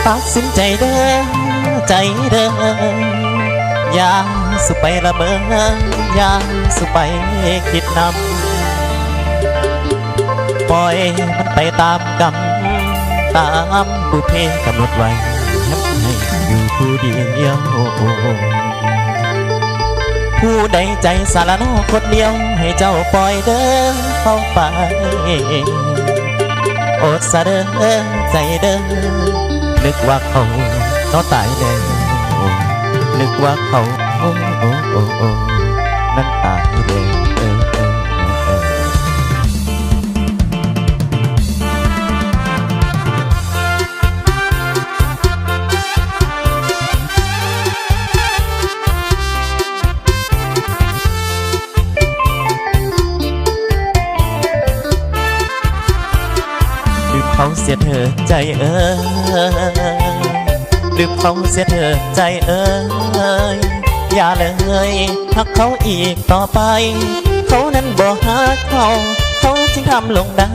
ຕັດສິນໃຈເດີ ໃຈເດີ ຢ່າສູ່ໄປລະເມີ ຢ່າສູ່ໄປຄິດນຳ ປ່ອຍມັນໄປຕາມກຳ ຕາມບຸບເພກຳນົດໄວ້ ໃຫ້ຢູ່ຜູ້ດຽວ. ຜູ້ໃດໃຈສາລະນໍຄົນດຽວ ໃຫ້ເຈົ້າປ່ອຍເດີເຂົ້າໄປ ໂອດສາເດີໃຈເດີ ນຶກວ່າເຂົາເນາະຕາຍແລ້ວ ນຶກວ່າເຂົາ ໂອ້ ໂອ້ ໂອ້ ໂອ້ ນັ້ນຕາຍແລ້ວ. ລືມເຂົາເສຍເທີດໃຈເອີຍ ລືມເຂົາເສຍເທີດໃຈເອີຍ ຢ່າເລີຍຮັກເຂົາອີກຕໍ່ໄປ ເຂົານັ້ນບໍ່ຮັກເຮົາ ເຂົາຈຶ່ງທຳລົງໄດ້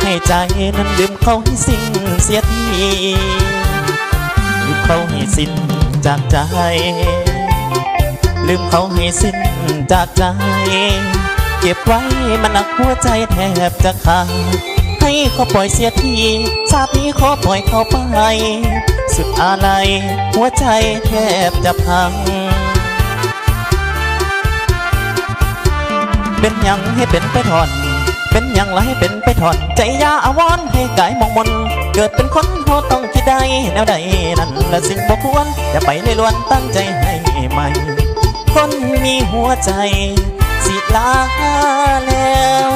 ໃຫ້ໃຈນັ້ນລືມເຂົາໃຫ້ສິ້ນເສຍທີ ລືມເຂົາໃຫ້ສິ້ນຈາກໃຈ ລືມເຂົາໃຫ້ສິ້ນຈາກໃຈ ເກັບໄວ້ມັນໜັກຫົວໃຈແທບຈະຂາດ ໃຫ້ເຂົາປ່ອຍເສຍທີ ຊາດນີ້ຂໍປ່ອຍເຂົາໄປ ສຸດອາໄລຫົວໃຈແທບຈະພັງ ເປັນຫຍັງໃຫ້ເປັນໄປທ່ອນ ເປັນຫຍັງລະໃຫ້ເປັນໄປທ່ອນ ໃຈຢ່າອາວອນໃຫ້ກາຍໝອງມົນ ເກີດເປັນຄົນເຮົາຕ້ອງຄິດໄດ້ ແນວໃດນັ້ນລະສິ່ງບໍ່ຄວນ ຢ່າໄປເລລວນ ຕັ້ງໃຈໃຫ້ໃໝ່ ຄົນມີຫົວໃຈ ສິລາແລ້ວ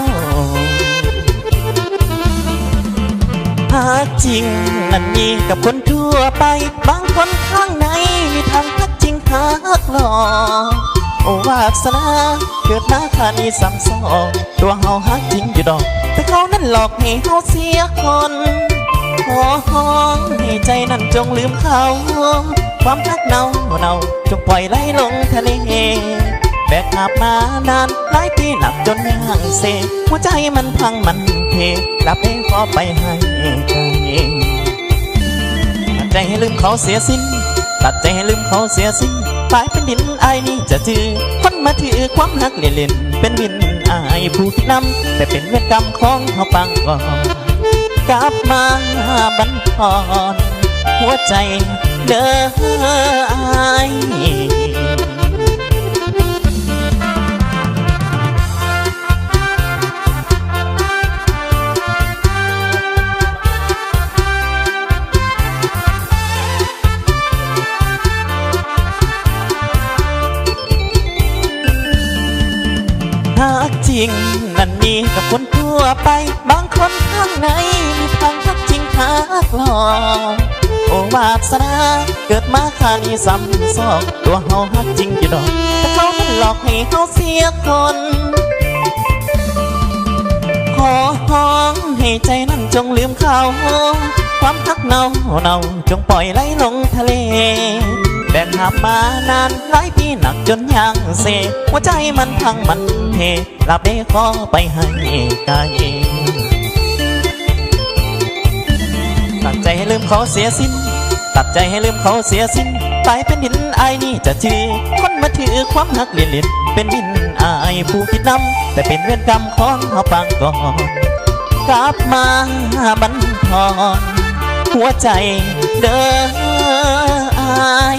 ຮັກຈິງນັ້ນມີກັບຄົນທົ່ວໄປ ບາງຄົນທາງໃນມີທັງຮັກຈິງຮັກຫຼອກ ໂອ ວາດສະໜາເກີດມາຊາດນີ້ຊ້ຳຊອກ ຕົວເຮົາຮັກຈິງຢູ່ດອກ ແຕ່ເຂົານັ້ນຫຼອກໃຫ້ເຮົາເສຍຄົນ ຂໍຮ້ອງໃຫ້ໃຈນັ້ນຈົ່ງລືມເຂົາ ຄວາມຮັກເນົ່າໆ ຈົ່ງປ່ອຍໄຫຼລົງທະເລ ແບກຫາບມານານຫຼາຍປີໜັກຈົນຍ່າງເຊ ຫົວໃຈມັນພັງມັນເພ ລາເປຂໍໄປໃຫ້ໄກ ຕັດໃຈໃຫ້ລືມເຂົາເສຍສິ້ນ ຕັດໃຈໃຫ້ລືມເຂົາເສຍສິ້ນ ຕາຍເປັນດິນອ້າຍນີ້ຈະຈື່ ຄົນມາຖືຄວາມຮັກຫຼິ້ນໆ ເປັນວິນອ້າຍຜູ້ຄິດນຳ ແຕ່ເປັນເວນກຳຂອງເຮົາປາງກ່ອນ ກັບມາບັນທອນ ຫົວໃຈເດີອ້າຍ. ຮັກຈິງນັ້ນມີກັບຄົນທົ່ວໄປ ບາງຄົນທາງໃນມີທັງຮັກຈິງຮັກຫຼອກ ໂອ ວາດສະໜາເກີດມາຊາດນີ້ຊ້ຳຊອກ ຕົວເຮົາຮັກຈິງຢູ່ດອກ ແຕ່ເຂົານັ້ນຫຼອກໃຫ້ເຮົາເສຍຄົນ ຂໍຮ້ອງໃຫ້ໃຈນັ້ນຈົ່ງລືມເຂົາ ຄວາມຮັກເນົ່າໆ ຈົ່ງປ່ອຍໄຫຼລົງທະເລ ແບກຫາບມານານຫຼາຍປີໜັກຈົນຍ່າງເຊ ຫົວໃຈມັນພັງມັນເພ ລາບເດຂໍໄປໃຫ້ໄກ ຕັດໃຈໃຫ້ລືມເຂົາເສຍສິ້ນ ຕັດໃຈໃຫ້ລືມເຂົາເສຍສິ້ນ ຕາຍເປັນດິນອ້າຍນີ້ຈະຈື່ ຄົນມາຖືຄວາມຮັກຫຼິ້ນໆ ເປັນວິນອ້າຍຜູ້ຜິດນຳ ແຕ່ເປັນເວນກຳຂອງເຮົາປາງກ່ອນ ກັບມາບັນທອນ ຫົວໃຈເດີອ້າຍ.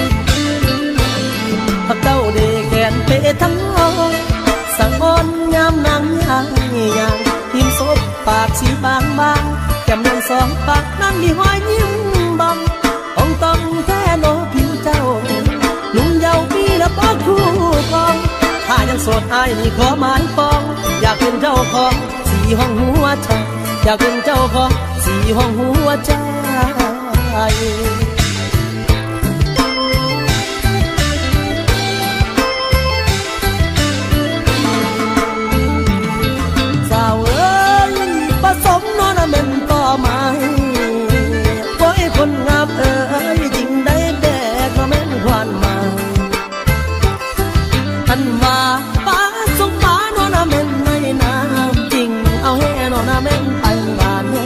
ຮັກເຈົ້າເດແຂນເປທັງອ້ອມ ສະອອນຍາມນາງຍ່າງຍ່າງ ຫິມສົບປາກສີບາງບາງ ແກ້ມນາງສອງປາກນາງມີຮອຍຍິ້ມບາງ ອອງຕອງແທ້ເນາະຜິວເຈົ້າ ໜຸ່ມເຍົາມີແລ້ວບໍ່ຄູ່ຄອງ ຖ້າຍັງໂສດອ້າຍນີ້ຂໍໝາຍປອງ ຢາກເປັນເຈົ້າຂອງສີຫ້ອງຫົວໃຈ ຢາກເປັນເຈົ້າຂອງສີຫ້ອງຫົວໃຈ. ສາວເອີຍ ປະສົມເນາະນະແມ່ນຕໍ່ໄມ້ ໂອ້ຍ ຄົນງາມເອີຍ ຈິງໄດ້ແບກເນາະແມ່ນຂວັນມາ ອັນວ່າປາສົມປາເນາະນະແມ່ນໃນນ້ຳຈິງ ເອົາແຮ່ເນາະນະແມ່ນໄປຫວານແຮ່.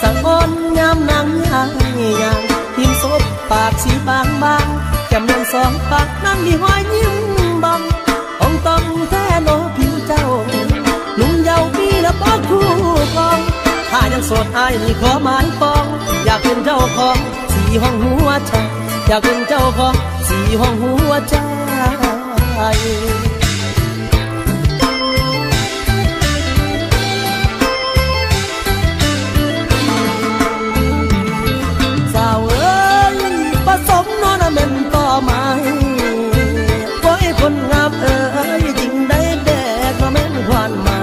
ສະອອນຍາມນາງຍ່າງຍ່າງ ຮິມສົບປາກສີບາງບາງ ແກ້ມແດງສອງປາກນາງມີຮອຍຍິ້ມບາງ ອ່ອງຕ່ອງແທ້ເນາະຜິວເຈົ້າ ໜຸ່ມເຍົາມີແລ້ວບໍ່ຄູ່ຄອງ ຖ້າຍັງໂສດອ້າຍນີ້ຂໍໝາຍປອງ ຢາກເປັນເຈົ້າຂອງສີຫ້ອງຫົວໃຈ ຢາກເປັນເຈົ້າຂອງສີຫ້ອງຫົວໃຈ. ສາວເອີຍ ປະສົມເນາະນະແມ່ນຕໍໄມ້ ໂອ້ຍ ຄົນງາມເອີຍ ຈຶ່ງໄດ້ແບກເນາະແມ່ນຂວານໄມ້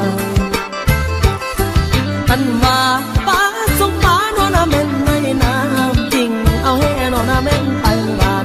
ຄັນວ່າປະສົມປາເນາະນະແມ່ນໃນນ້ຳ ຈຶ່ງເອົາແຮ່ເນາະນະແມ່ນໄປຫວ່ານ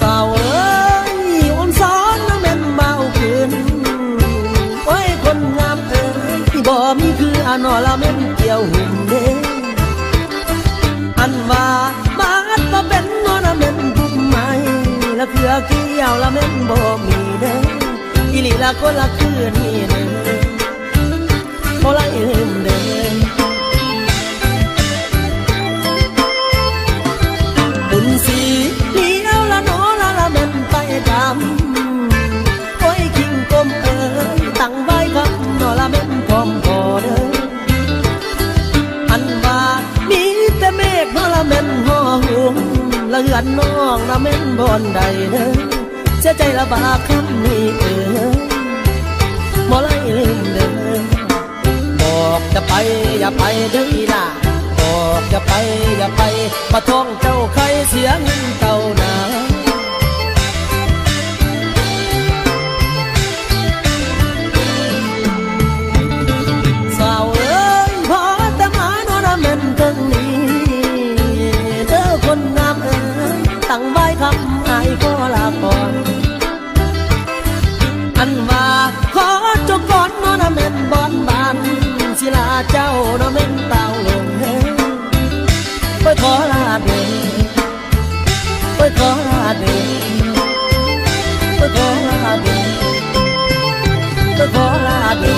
ສາວເອີຍ ອ່ອນສອນນະແມ່ນບ່າວຄືນ ໂອ້ຍ ຄົນງາມເອີຍ ທີ່ບໍ່ມີຄື ອາ ນໍລະແມ່ນກ່ຽວຫຸ້ນເດ້ ອັນວ່າມາດບໍ່ເປັນ ນໍລະແມ່ນພຸ້ມໄມ້ ລະເຄືອກ່ຽວລະແມ່ນບໍ່ມີເດ້ ອີ່ຫຼີລະຄົນລະຄືນນີ້ເດ້ ບໍ່ໄດ້ລືມເດີ ບຸນສີຫຼຽວລະນໍລະ ລະແມ່ນໄປດຳ ໂອ້ຍ ຄິງກົມເອີຍ ຕັ້ງໄວ້ຄຳນໍລະແມ່ນພ້ອມພໍເດີ ອັນວ່າມີແຕ່ເມກນໍລະແມ່ນຫໍ່ຫຸ້ມ ລະເຮືອນນ້ອງລະແມ່ນບ່ອນໃດເດີ ເສຍໃຈລະບາກຄຳນີ້ເອີຍ ບໍ່ໄດ້ລືມເດີ ບອກຢ່າໄປ ຢ່າໄປເດີອີ່ຫຼ້າ ບອກຢ່າໄປ ຢ່າໄປ ປະທ້ອງເຈົ້າໄຄເສຍເງິນເຈົ້ານາ ສາວເອີຍ ພໍແຕ່ມານໍລະແມ່ນເຖິງນີ້ເດີ ຄົນງາມເອີຍ ຕັ້ງໄວ້ຄຳອ້າຍຂໍລາກ່ອນ ອັນວ່າຂໍຈົກກ່ອນນໍລະແມ່ນບ່ອນບ້ານ ສີລາເຈົ້ານໍແມ່ນຕ່າວລົງເອີຍ ໂອ້ຍ ຂໍລາເດີ ໂອ້ຍ ຂໍລາເດີ ໂອ້ຍ ຂໍລາເດີ ໂອ້ຍ ຂໍລາເດີ.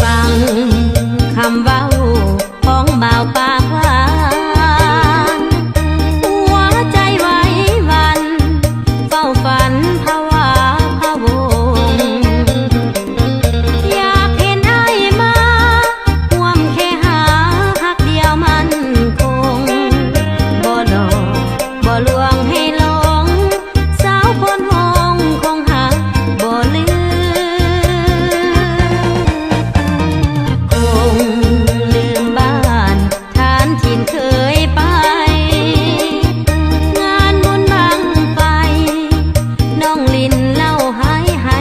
ຟັງຄຳເວົ້າ ຂອງບ່າວປາກຫວານ ຫົວໃຈໄຫວຫວັ່ນ ເຝົ້າຝັນພະວາພະວົງ ຢາກເຫັນອ້າຍມາຮ່ວມເຄຫາ ຮັກດຽວໝັ້ນຄົງ ບໍ່ຫຼອກບໍ່ລວງໃຫ້ຫຼົງ ສາວໂພນໂຮງຄົງຮັກບໍ່ລືມ ຄົງລືມບ້ານຖານຖິ່ນເຄີຍໄປ ງານບຸນບັ້ງໄຟ ນ້ອງຫຼິ້ນເຫຼົ້າຫາຍໃຫ້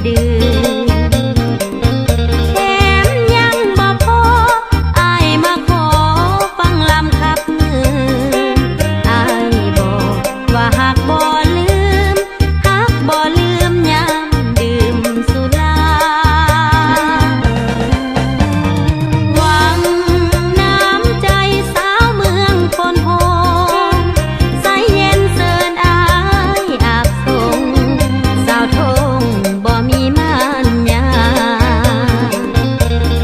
ດື່ມ ແຖມຍັງບໍ່ພໍ ອ້າຍມາຂໍຟັງລຳຄັກ ອ້າຍບອກວ່າຮັກບໍ່ລືມ ຮັກບໍ່ລືມຍາມດື່ມສຸລາ ຫວັງນ້ຳໃຈສາວເມືອງໂພນໂຮງ ໃສເຢັນເຊີນອ້າຍອາບສົງ ສາວທົ່ງ ບໍ່ມີມານຍາ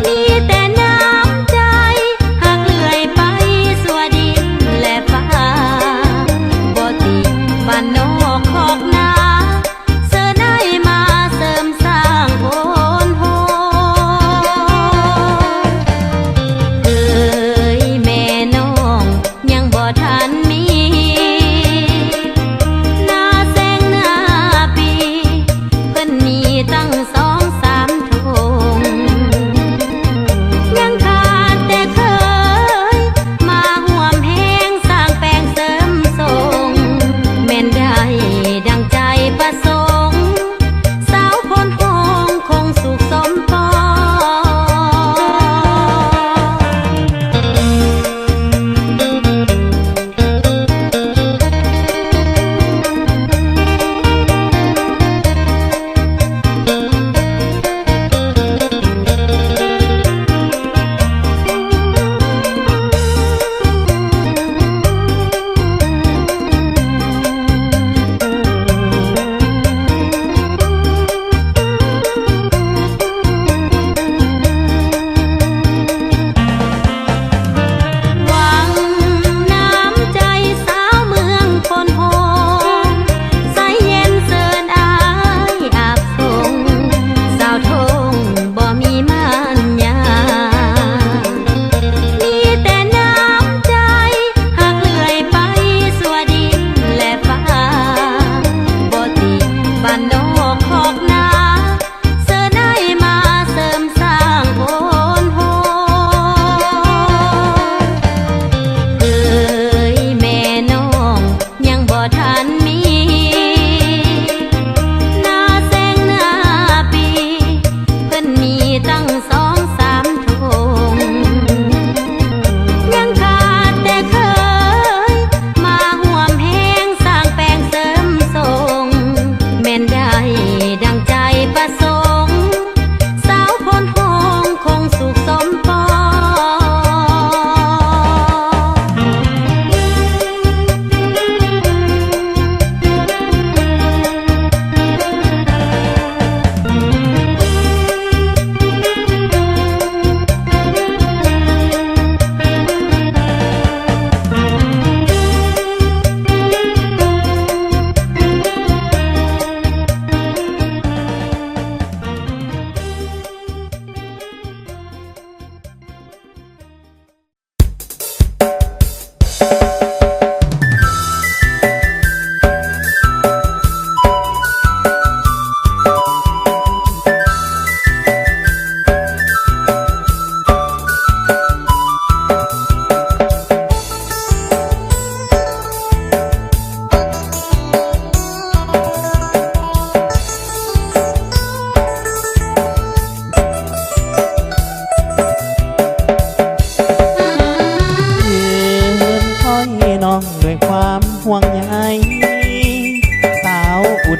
ມີແຕ່ນ້ຳໃຈ ຮັກເລື່ອຍໄປຊົ່ວດິນແລະຟ້າ ບໍ່ຕິບ້ານນອກຄອກນາ ເຊີນອ້າຍມາເສີມສ້າງໂພນໂຮງ ເອີຍແມ່ນ້ອງ ຍັງບໍ່ທັນມີ ໜ້າແຊງໜ້າປີ ເພິ່ນມີຕັ້ງສອງສາມຖົງ ຍັງຂາດແຕ່ເຂີຍ ມາຮ່ວມແຮງສ້າງແປງເສີມສົ່ງ ແມ່ນໄດ້ດັ່ງໃຈ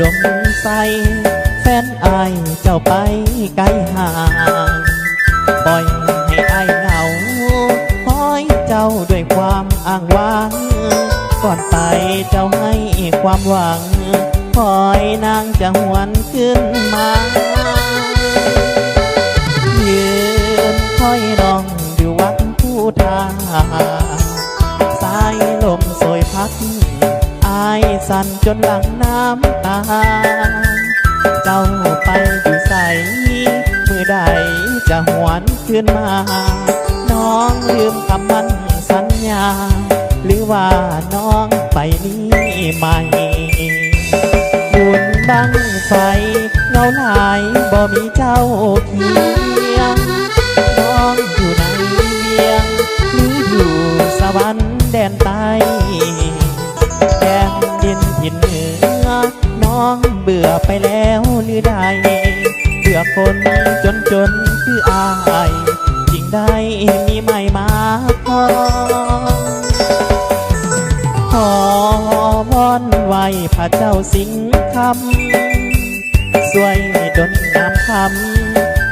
ດົມໃສ ແຟນອ້າຍເຈົ້າໄປໄກຫ່າງ ປ່ອຍໃຫ້ອ້າຍເຫງົາ ຄອຍເຈົ້າດ້ວຍຄວາມອ້າງຫວັງ ກ່ອນໄປເຈົ້າໃຫ້ຄວາມຫວັງ ຄອຍນາງຈະຫວນຄືນມາ ຢືນຄອຍນ້ອງຢູ່ວັດພູທາ ສາຍລົມໂຊຍພັດ ອ້າຍສັ່ນຈົນຫຼັ່ງນ້ຳຕາ ເຈົ້າໄປຢູ່ໃສ ມື້ໃດຈະຫວນຄືນມາ ນ້ອງລືມຄຳໝັ້ນສັນຍາ ຫຼືວ່ານ້ອງໄປມີໃໝ່ ບຸນບັ້ງໄຟ ເຫງົາຫຼາຍບໍ່ມີເຈົ້າຄຽງ ນ້ອງຢູ່ໃນວຽງ ຫຼືຢູ່ສະຫວັນແດນໃຕ້ ແຜ່ນດິນຖິ່ນເໜືອ ນ້ອງເບື່ອໄປແລ້ວຫຼືໃດ ເບື່ອຄົນຈົນໆຄືອ້າຍ ຈຶ່ງໄດ້ມີໃໝ່ມາຄອງ ຂໍວອນໄຫວ້ພະເຈົ້າສິງຄຳ ຊ່ວຍດົນຍາມຄ່ຳ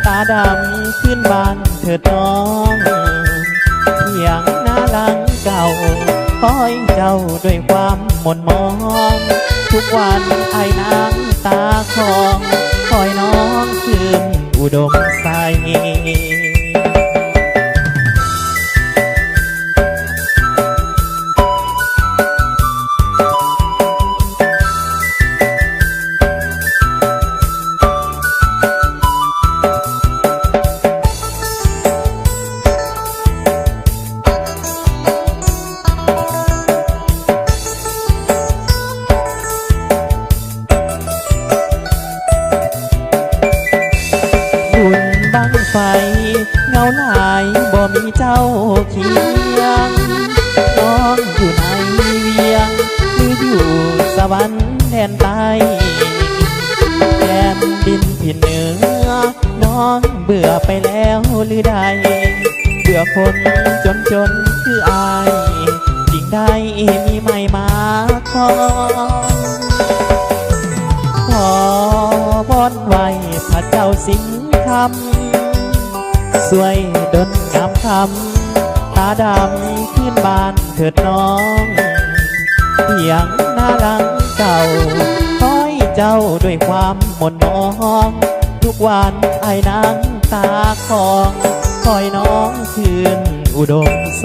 ຕາດຳຄືນບ້ານເຖີດນ້ອງ ຖຽງນາຫຼັງເກົ່າ ຄອຍເຈົ້າດ້ວຍຄວາມໝົນໝອງ ທຸກວັນອ້າຍນາງຕາຄອງ ຄອຍນ້ອງຄືນອຸດົມໄຊ. ບຸນບັ້ງໄຟ ເຫງົາຫຼາຍບໍ່ມີເຈົ້າຄຽງ ນ້ອງຢູ່ໃນວຽງ ຫຼືຢູ່ສະຫວັນແດນໃຕ້ ແຜ່ນດິນທີ່ເໜືອ ນ້ອງເບື່ອໄປແລ້ວຫຼືໃດ ເບື່ອຄົນຈົນໆຄືອ້າຍ ຈຶ່ງໄດ້ມີໃໝ່ມາຄອງ ຂໍວອນໄຫວ້ພະເຈົ້າສິງຄຳ ຊ່ວຍດົນຍາມຄ່ຳ ຕາດຳຄືນບ້ານເຖີດນ້ອງ ຖຽງນາຫຼັງເກົ່າ ຄອຍເຈົ້າດ້ວຍຄວາມໝົນໝອງ ທຸກວັນອ້າຍນັ່ງຕາຄອງ ຄອຍນ້ອງຄືນອຸດົມໄຊ.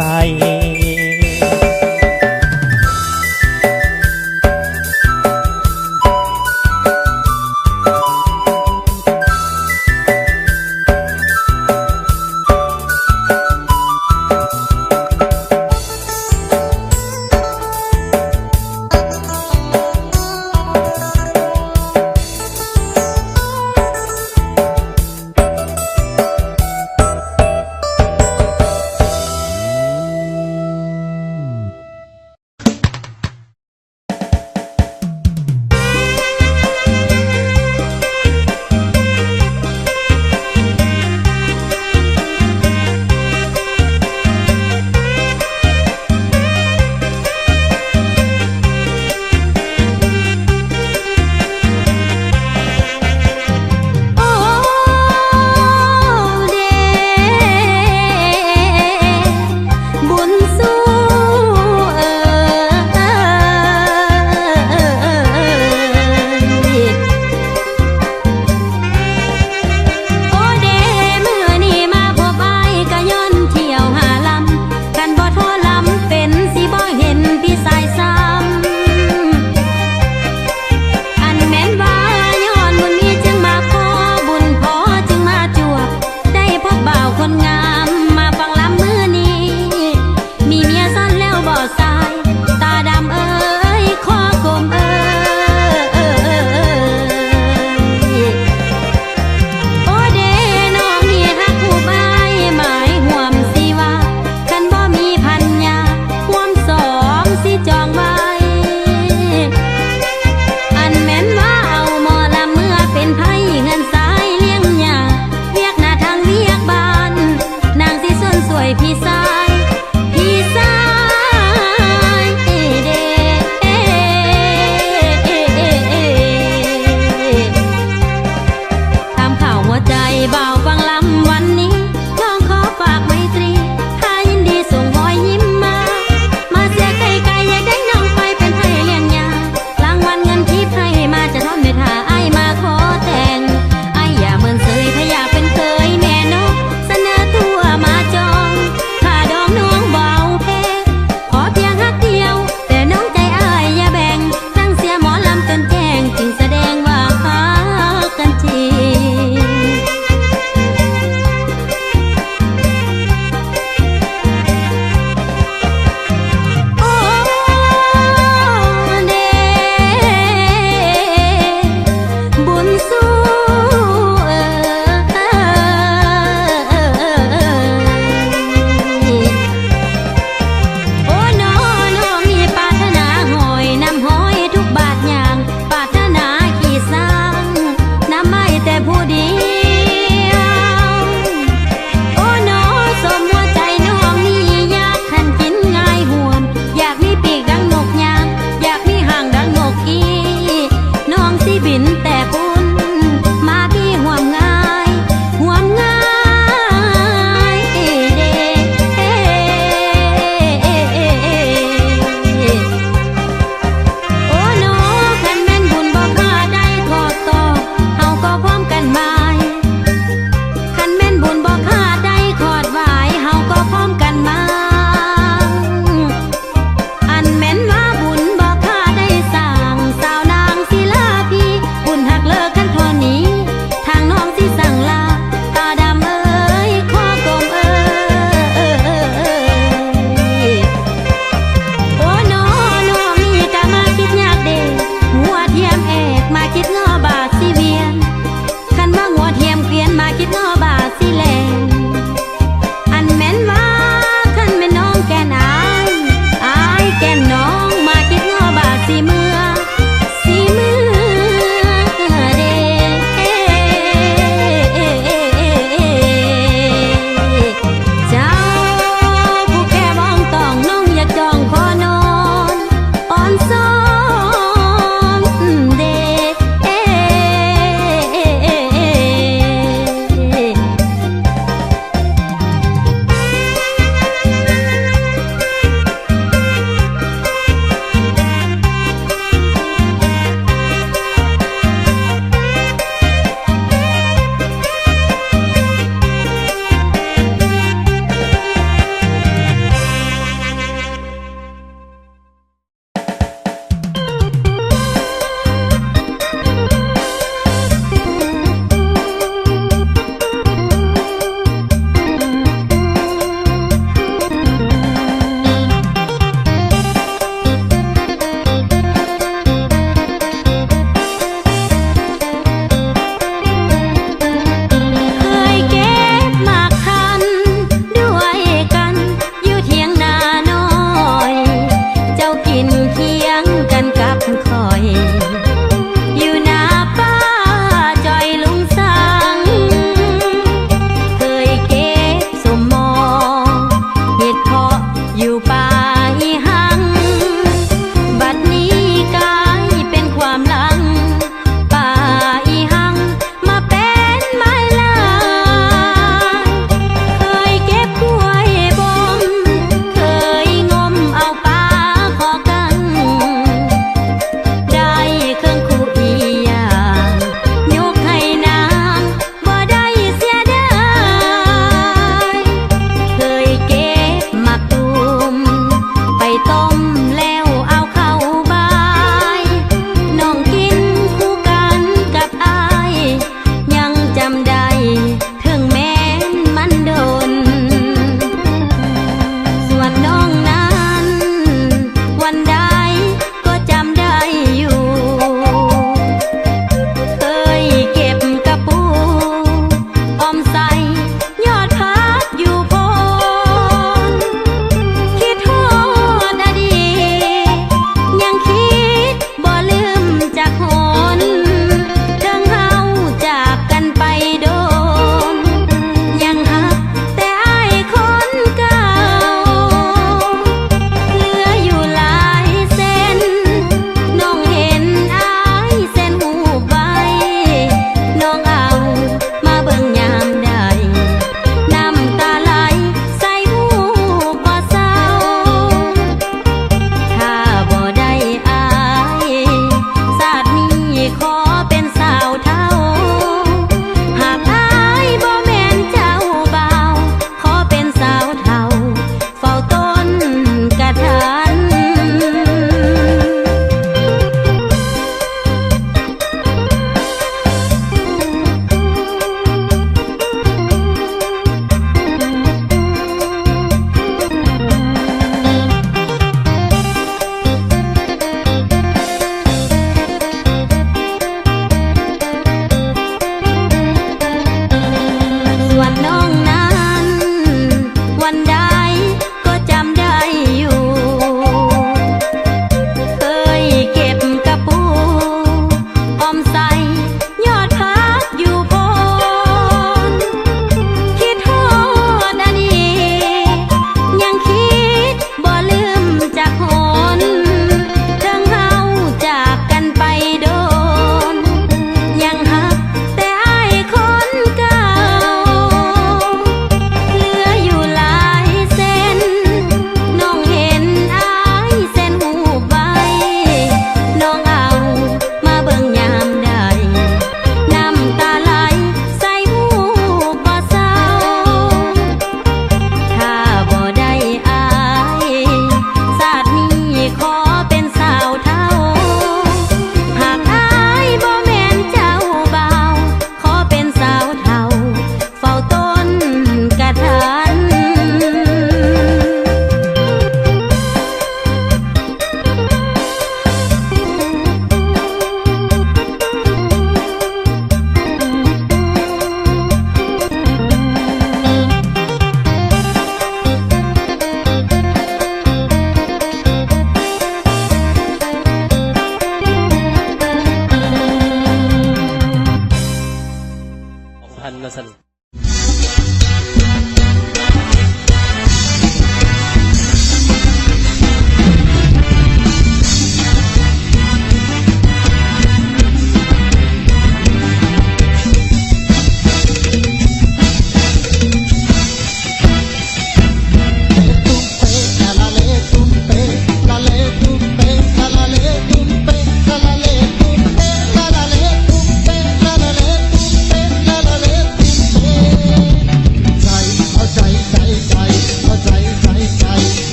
ວ່າຊັ້ນ.